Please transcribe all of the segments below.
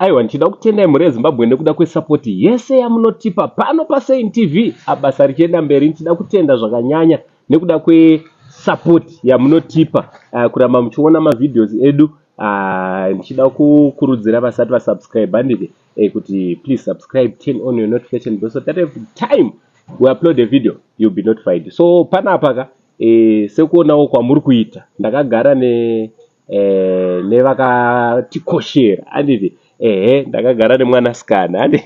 Aiwa, ndichida kutendai mhuri yeZimbabwe nekuda kwesapoti yese yamunotipa pano paSaint TV. Basa richienda mberi, ndichida kutenda zvakanyanya nekuda kwesapoti yamunotipa kuramba muchiona mavideos edu. Ndichida kukurudzira vasati vasubscribe, handiti, kuti please subscribe, turn on your notification bell so that every time we upload a video you'll be notified. So panapa ka, sekuonawo kwamuri kuita, ndakagara ne nevakatikoshera, handiti? Ehe, ndakagara nemwanasikana, handi?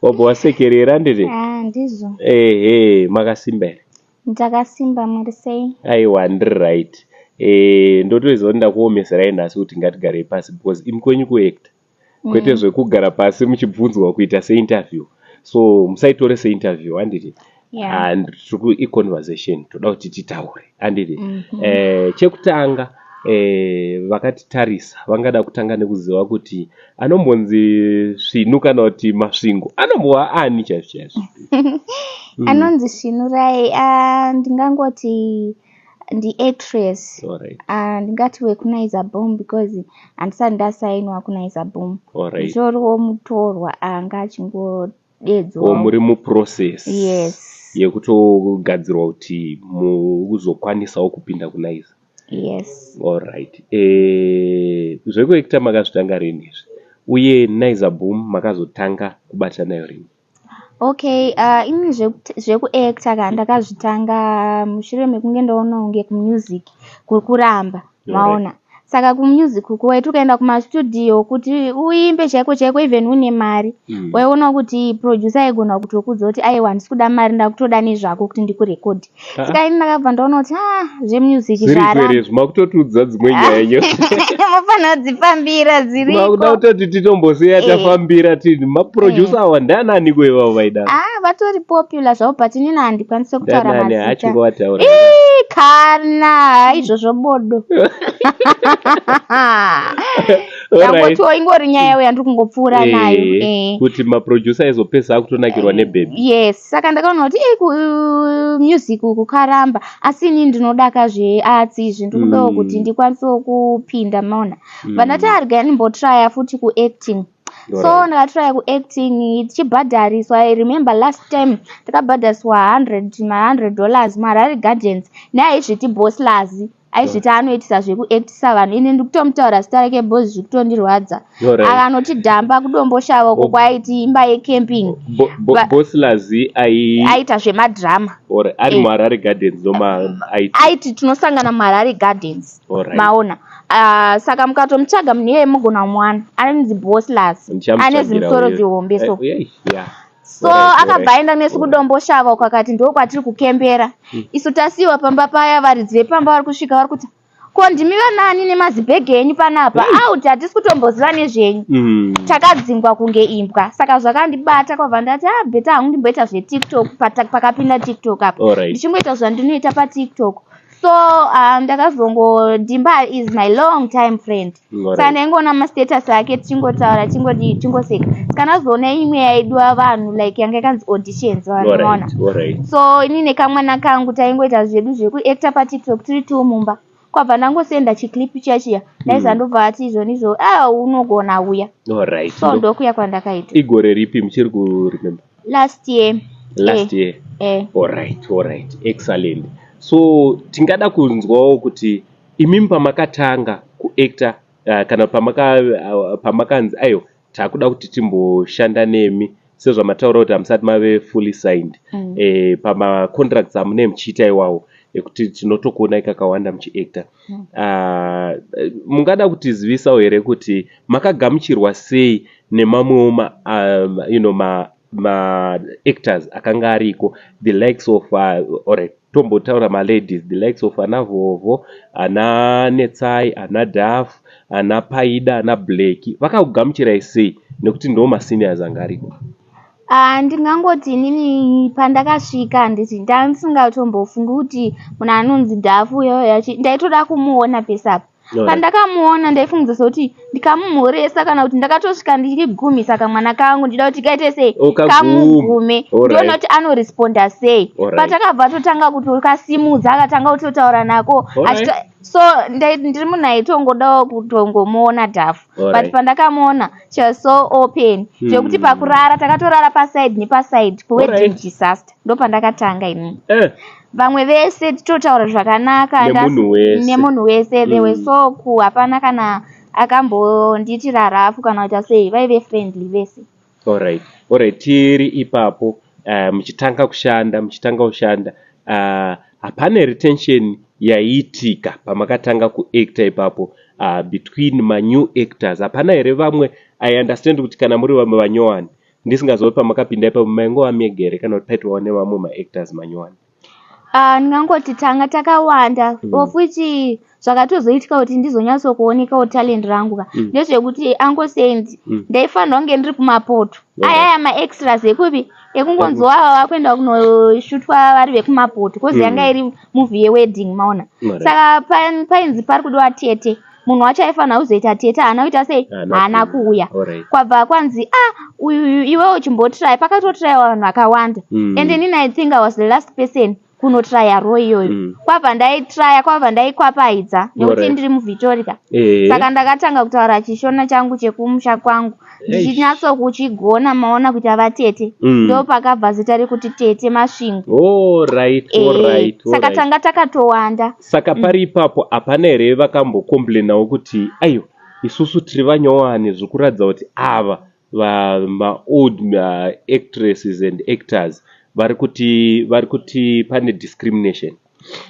Wabva wasekerera, handiti? Ah, ndizvo. Ehe, makasimba here? Ndakasimba, muri sei? Aiwa, ndiri right. Ndotoziva kuti ndakuomeserai nhasi kuti ngatigarei pasi, because imi kwenyu kuacta, kwete zvekugara pasi muchibvunzwa kuita seinterview. So musaitore seinterview, handiti? Yeah. And tiri iconversation, toda kuti titaure, handiti? Mhm. Chekutanga, vakatitarisa vangada kutanga nekuziva kuti anombonzi Svinu kana kuti Masvingo anombova ani chaizvo chaizvo? Anonzi Svinurai, ndingangoti ndiactress. Ndingati wekuNaiza Boom, because handisati ndasainwa kuNaiza Boom. Nditoriwo mutorwa anga achingodedzwa. O, muri muprocess Yes. yekutogadzirwa kuti muzokwanisawo kupinda kuNaiza? Yes. Alright. Zvekuacta makazvitanga rini izvi, uye Naiza Boom makazotanga kubata nayo rini? Okay, ini zvekuacta ka ndakazvitanga mushure mekunge ndaona kunge kumusic kuri kuramba, maona. Saka kumusic uku waiti ukaenda kumastudio kuti uimbe chaiko chaiko, even une mari, waiona kuti producer aigona kutokudza kuti, "Aiwa, handisi kuda mari, ndakutoda nezvako kuti ndikurekodhi." Saka ini ndakabva ndaona kuti, ah, zvemusic Zviri zvaramba. Here makutotiudza dzimwe nyaya nyo? Mufanira kudzifambira. Makuda Dziriko. Kutoti titombosiya tafambira tini maproducer awa ndiananiko ivavo vaidaro? Ah, vatori popular zvavo, but inini handikwanisi kutaura Ndianani? mazita. Achingovataura. Ii, kana izvozvo bodo. Ndangotiwo ingori nyaya yandiri kungopfuura nayo. Kuti maproducer aizopesa akutonakirwa nebhebhi. Yes, saka ndakaona kuti music uku karamba, asi inini ndinodaka zvearts izvi, ndikudawo kuti ndikwanisewo kupinda, maona. Bva ndati, arega ndimbotraya futi kuacting. So ndakatraya kuacting tichibhadhariswa. I remember last time takabhadhariswa 100, ma$100 muHarare Gardens neaizviti Boslas, aizviti anoitisa zvekuactisa vanhu. Ini ndikutomutaura zita rake because zvikutondirwadza. Akanotidhamba kuDomboshava uko kwaaiti imba yecamping. Boslas ai Aita zvemadhirama. Alright, ari muHarare Gardens noma aiti? Aiti tinosangana muHarare Gardens. Maona. Saka mukatomutsvaga munhu iyeye mugona kumuwana, anonzi Boslas, ane zimusoro zihombe so. So akabva aenda nesu kuDomboshava uko, akati ndo kwatiri kukembera. Isu tasiyiwa pamba paya, varidzi vepamba vari kusvika vari kuti, "Ko ndimi vanani nemazibhegi enyu panapa? Auti hatisi kutomboziva nezvenyu." Takadzingwa kunge imbwa. Saka zvakandibata, kwabva ndati, ah, better hangu ndimboita zveTikTok. Pakapinda TikTok apa, ndichingoita zvandinoita paTikTok. So ndakazongodhimba is my long time friend. Saka ndaingoona mastatus ake, tichingotaura, tichingodii, tichingoseka. Saka ndazoona imwe yaidiwa vanhu, like yanga yakanzi auditions, vanhu, maona. So ini nekamwana kangu taingoita zvedu zvekuacta paTikTok tiri two mumba, kwabva ndangosenda chiclip chiya chiya ndaiza. Ndobva ati, "Izvonizvo, ah, unogona, uya." So ndokuya kwandakaita. Igore ripi, muchiri kuremember? Last year. Last year? Eh. Alright, excellent. So tingada kunzwawo kuti imimi pamakatanga kuacta, kana pamakanzi, aiwa, takuda kuti timboshanda nemi, sezvamataura kuti hamusati mave fully signed, pamacontracts amunee muchiita iwawo ekuti tinotokuonai kakawanda muchiacta, mungada kutizivisawo here kuti makagamuchirwa sei nemamwewo ma, you know, maactors akanga ariko, the likes of alright, tombotaura maladies, the likes of ana Vovo, ana Netsai, ana Daf, ana Paida, ana Blaki? Vakakugamuchirai sei, nekuti ndo maseniors anga ariko? Ah, ndingangoti inini pandakasvika, handiti, ndandisingatombofungi kuti munhu anonzi Dhafu uyoyo, ndaitoda kumuona pese apa. Pandakamuona ndaifungidza sekuti ndikamumhoresa, kana kuti ndakatosvika ndichigumisa kamwana kangu, ndida kuti kaite sei, kamugume, ndione kuti anoresponda sei. Patakabva totanga kuti kasimudza, akatanga kutotaura nako. So ndiri munhu aitongodawo kutongomuona dhafu, but pandakamuona she was so open zvekuti pakurara takatorara paside nepaside kuWedding Disaster. Ndopandakatanga inini. Vamwe vese titotaura zvakanaka. Nemunhu wese. Nemunhu wese. They were so cool. Hapana kana akambondiitira rafu kana kuita sei. Vaive friendly vese. Alright, tiri ipapo, muchitanga kushanda, hapana here tension yaiitika pamakatanga kuacta ipapo between manew actors? Hapana here vamwe? I understand kuti kana muri vamwe vanyowani, ndisingazivi pamakapinda ipapo maingova mega here kana kuti paitwawo nevamwe maactors manyowani? Ndingangoti tanga takawanda, of which zvakatozoitika kuti ndizonyatsokuonekawo talent rangu ka ndezvekuti Uncle Saint, ndaifanirwa kunge ndiri kumapoto. Ayaya maextras ekupi ekungonzi wava vakuenda kunoshutwa vari vekumapoto, cause yanga iri movie yewedding, maona. Saka painzi pari kudiwa tete, munhu wacho aifanira kuzoita tete haana kuita sei? Haana Haana kuuya. Kuuya. Kwabva kwanzi, ah, uyu iwewe chimbotraya. Pakatotrayiwa vanhu vakawanda, and inini I think I was the last person kunotraya role iyoyo. Kwabva ndaitraya, kwabva ndaikwapaidza nekuti ndiri muVictoria. Saka ndakatanga kutaura chiShona changu chekumusha kwangu ndichinyatsokuchigona, maona, kuita vatete. Ndo pakabva zita rekuti Tete Masvingo. Saka tanga takatowanda. Saka pari ipapo hapana here vakambocomplainawo kuti, aiwa, isusu tiri vanyowani, zviri kuratidza kuti ava maold actresses and actors vari kuti pane discrimination?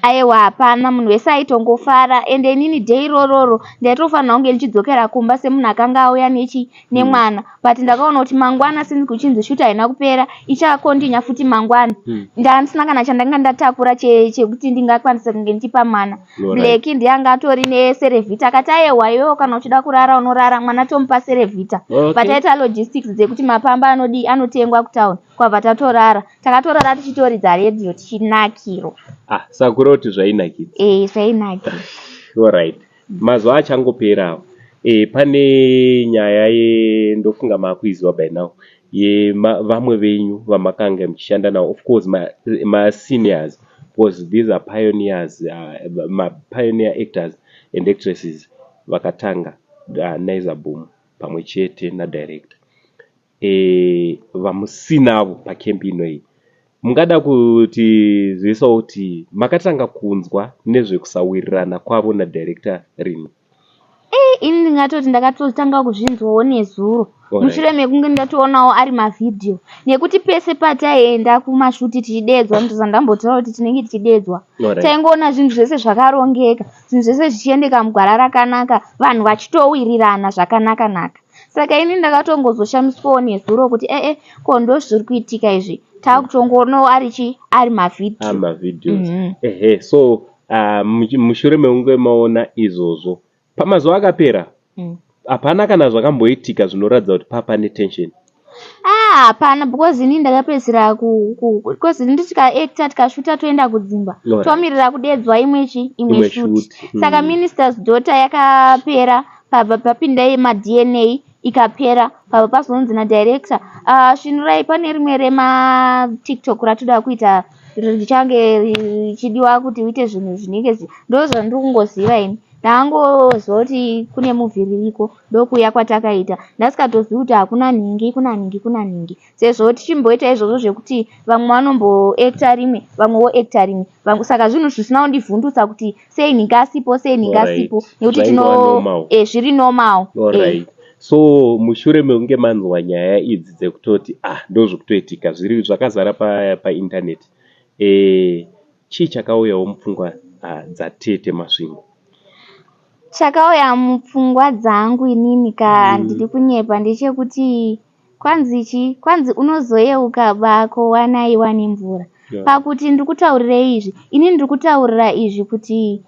Aiwa, hapana. Munhu wese aitongofara. Ende inini day irororo ndaitofanira kunge ndichidzokera kumba semunhu akanga auya nechi nemwana, but ndakaona kuti mangwana, since kuchinzi shoot haina kupera, ichakontinya futi mangwana, ndandisina kana chandanga ndatakura chekuti ndingakwanisa kunge ndichipa mwana. Black ndiye anga atori neSerevita, akati, aiwa, iwewo kana uchida kurara unorara, mwana tomupa Cerevita. Pataita logistics dzekuti mapamba anodi anotengwa kutauni, kwabva tatorara. Takatorara tichitoridza redhiyo tichinakirwa. Ah, saka kureva kuti zvainakidza? Ee, zvainakira. Alright, mazuva achangoperawo, pane nyaya yendofunga maakuiziva by now, yevamwe venyu vamakanga muchishanda navo, of course maseniors, because these are pioneers, mapioneer actors and actresses vakatanga Naiza Boom pamwe chete nadirector, vamusinavo pakembi inoyi. Mungada kutizivisawo kuti makatanga kunzwa nezvekusawirirana kwavo nadirector rini? Ini ndingatoti ndakatotanga kuzvinzwawo nezuro, mushure mekunge ndatoonawo ari mavhidhiyo, nekuti pese pataienda kumashoot tichidedzwa, ndozvandambotaura kuti tinenge tichidedzwa, taingoona zvinhu zvese zvakarongeka, zvinhu zvese zvichiendeka mugwara rakanaka, vanhu vachitowirirana zvakanaka naka. Saka ini ndakatongozoshamiswawo nezuro kuti, ee, ko ndo zviri kuitika izvi, taakutongoonawo ari chi ari mavhidhiyo. Amavideos. Ehe, so mushure mekunge maona izvozvo pamazuva akapera, hapana kana zvakamboitika zvinoratidza kuti papane tension? Ah, hapana, because ini ndakapedzisira because ini tikaacta, tikashuta, toenda kudzimba, tomirira kudedzwa imwe chi imwe Imwe shoot. Shoot. Saka Minister's Daughter yakapera, pabva papinda maDNA, ikapera, pabva pazonzi nadirector, svinurai, pane rimwe remaTikTok ratoda kuita richange richidiwa kuti uite zvinhu zvinenge ndo zvandiri kungoziva ini. Ndakangoziva kuti kune movie ririko, ndokuuya kwatakaita. Ndasikatozivi kuti hakuna nhingi, kuna nhingi, kuna nhingi, sezvo tichimboita izvozvo zvekuti vamwe vanomboacta rimwe, vamwe voacta rimwe. Saka zvinhu zvisina kundivhundutsa kuti sei nhingi asipo, sei nhingi asipo, nekuti Zvaingova tino normal. Zviri normal. Alright. So mushure mekunge manzwa nyaya idzi dzekutoti, ah, ndozvikutoitika zviri zvakazara painternet, chii chakauyawo mupfungwa dzatete Masvingo? Chakauya mupfungwa dzangu inini ka, handidi kunyepa, ndechekuti kwanzi chi kwanzi unozoyeuka bako wanaiwa nemvura. Pakuti ndiri kutaurirei izvi? Inini ndiri kutaurira izvi kuti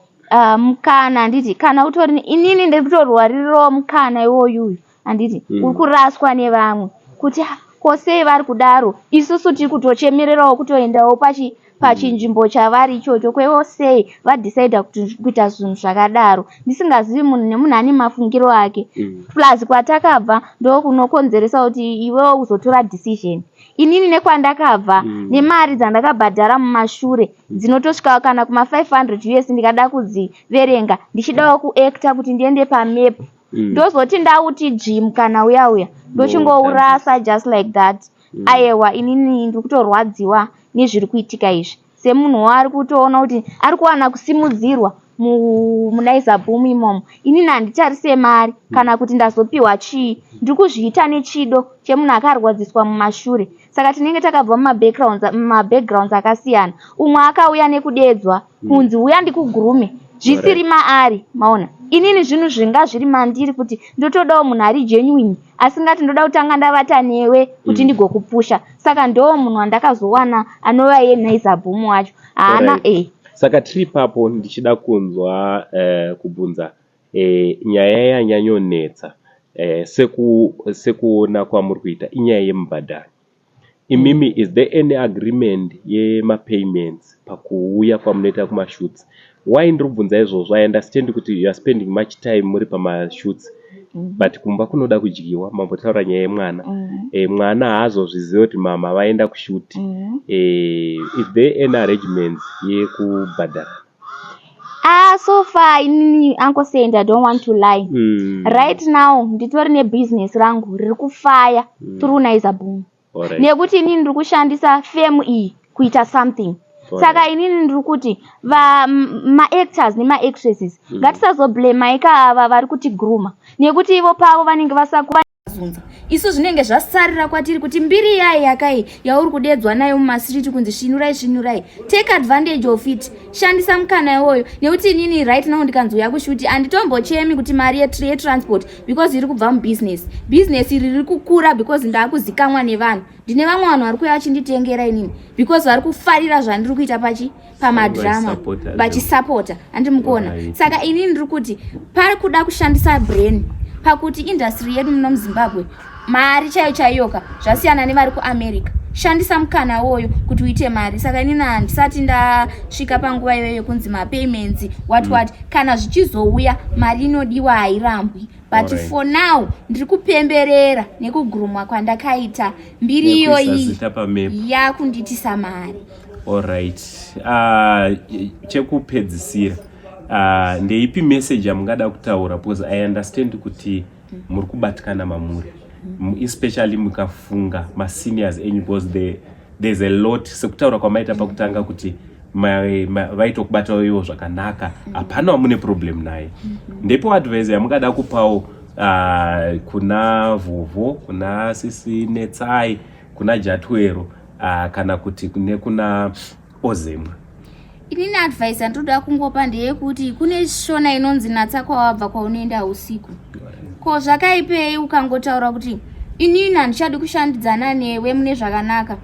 mukana, handiti, kana utori, inini ndiri kutorwaririrawo mukana iwoyuyu, handiti, uri kuraswa nevamwe kuti, "Ah, ko sei vari kudaro? Isusu tiri kutochemererawo kutoendawo pachi pachinzvimbo chavari ichocho kwevo sei vadhisaidha kuita zvinhu zvakadaro ndisingazivi munhu nemunhu ane mafungiro ake. Plus kwatakabva ndokunokonzeresa kuti iwewo uzotora decision. Inini nekwandakabva nemari dzandakabhadhara mumashure dzinotosvika kana kuma 500 US ndikada kudziverenga ndichidawo kuacta kuti ndiende pamap, ndozoti ndauti gym kana uya uya ndochingourasa just like that. Ayewa, inini ndiri kutorwadziwa nezviri kuitika izvi semunhu ari kutoona kuti ari kuwana kusimudzirwa muNaiza Boom imomo. Inini handitarise mari kana kuti ndazopiwa chii, ndiri kuzviita nechido chemunhu akarwadziswa mumashure. Saka tinenge takabva mumabackgrounds akasiyana. Umwe akauya nekudedzwa kunzi uya ndikugurume zvisiri maari, maona. Inini zvinhu zvinga zviri mandiri kuti ndotodawo munhu ari genuine, asingati ndoda kutanga ndavata newe kuti ndigokupusha. Saka ndo munhu wandakazowana anova iye Naiza Boom wacho haana. Saka tiri ipapo, ndichida kunzwa kubvunza nyaya yanyanyonetsa sekuona kwamuri kuita inyaya yemubhadharo. Imimi, is there any agreement yemapayments pakuuya kwamunoita kumashoots? Why ndiri kubvunza izvozvo, I understand kuti you are spending much time muri pamashoots, but kumba kunoda kudyiwa. Mambotaura nyaya yemwana. Mwana haazozvizivi kuti mama vaenda kushoot. Is there any arrangements yekubhadhara? Ah, so far inini, Uncle Saint, I don't want to lie. Right now nditori nebusiness rangu riri kufaya through Naiza Boom. Nekuti inini ndiri kushandisa fame iyi kuita something. Saka inini ndiri kuti maactors nemaactresses ngatisazoblamai ava vari kutigrooma, nekuti ivo pavo vanenge vasakuva zunza. Isu zvinenge zvasarira kwatiri kuti mbiri iyai yakai yauri kudedzwa nayo mumasiriti kunzi svinurai, svinurai, take advantage of it, shandisa mukana iwoyo. Nekuti inini right now ndikanzi uya kushoot, handitombochemi kuti mari yetransport, because iri kubva mubusiness. Business iri riri kukura because ndaakuzikamwa nevanhu. Ndine vamwe vanhu vari kuuya vachinditengera inini because vari kufarira zvandiri kuita pachi pamadrama. Vachisapota. Vachisapota, handimukuona. Saka inini ndiri kuti pari kuda kushandisa brain pakuti industry yedu muno muZimbabwe mari chaiyo chaiyoka zvasiyana nevari kuAmerica. Shandisa mukana iwoyo kuti uite mari. Saka inini handisati ndasvika panguva iyoyo yekunzi mapayments what what. Kana zvichizouya, mari inodiwa, hairambwi, but for now ndiri kupemberera nekugurumwa kwandakaita mbiri Nekuisa iyoyi zita pamap. Yakunditisa mari. Alright, chekupedzisira, ndeipi message yamungada kutaura? Because I understand kuti muri kubatikana mamuri, especially mukafunga maseniors enyu, because there's a lot sekutaura kwamaita pakutanga kuti vaitokubatawo ivo zvakanaka, hapana wamune problem naye. Ndepo advice yamungada kupawo kuna Vhovho, kuna Sisi Netsai, kuna Jatwero, kana kuti nekuna Ozemwa? Inini advice yandinoda kungopa ndeyekuti kune shona inonzi natsa kwawabva kwaunoenda usiku. Ko zvakaipei ukangotaura kuti inini handichadi kushandidzana newe mune zvakanaka,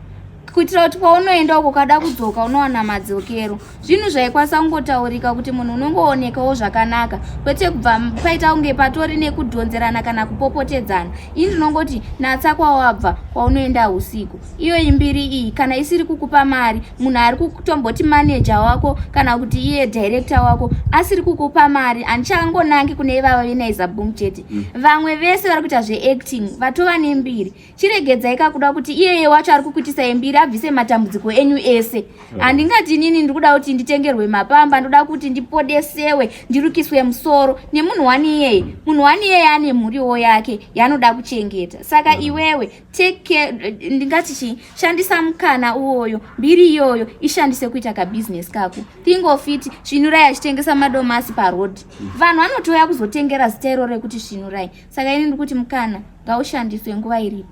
kuitira kuti kwaunoenda uko ukada kudzoka unowana madzokero? Zvinhu zvaikwanisa kungotaurika kuti munhu unongoonekawo zvakanaka, kwete kubva paita kunge patori nekudhonzerana kana kupopotedzana. Ini ndinongoti natsa kwawabva kwaunoenda usiku. Iyoyi mbiri iyi kana isiri kukupa mari, munhu ari kutomboti maneja wako kana kuti iye director wako asiri kukupa mari, handichangonangi kune ivava veNaiza Boom chete. Vamwe vese vari kuita zveacting vatova nembiri, chiregedzai kakuda kuti iyeye wacho ari kukuitisai mbiri abvise matambudziko enyu ese. Handingati inini ndiri kuda kuti nditengerwe mapamba, ndoda kuti ndipodesewe, ndirukiswe musoro nemunhu wani iyeye. Munhu wani iyeye ane mhuriwo yake yaanoda kuchengeta. Saka iwewe take care, ndingati chii, shandisa mukana uwoyo, mbiri iyoyo ishandise kuita kabusiness kako. Think of it, Svinurai achitengesa madomasi paroad, vanhu vanotouya kuzotengera zita iro rekuti Svinurai. Saka ini ndiri kuti mukana ngaushandiswe nguva iripo.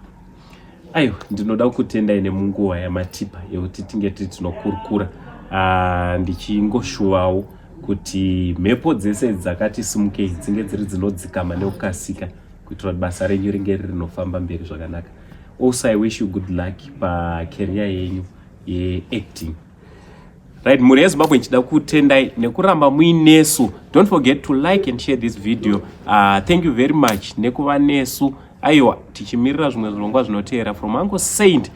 Aiwa, ndinoda kutendai nemunguva yamatipa yekuti tinge tiri tinokurukura. Ah, ndichingoshuvawo kuti mhepo dzese dzakati simukei dzinge dziri dzinodzikama nekukasika kuitira kuti basa renyu ringe riri rinofamba mberi zvakanaka. Also, I wish you good luck pacareer yenyu yeacting. Right, mhuri yeZimbabwe, ndichida kutendai nekuramba muinesu. Don't forget to like and share this video. Thank you very much nekuva nesu. Aiwa, tichimirira zvimwe zvirongwa zvinoteera from Uncle Saint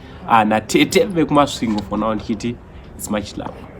natete vekuMasvingo. For now ndichiti It's much love.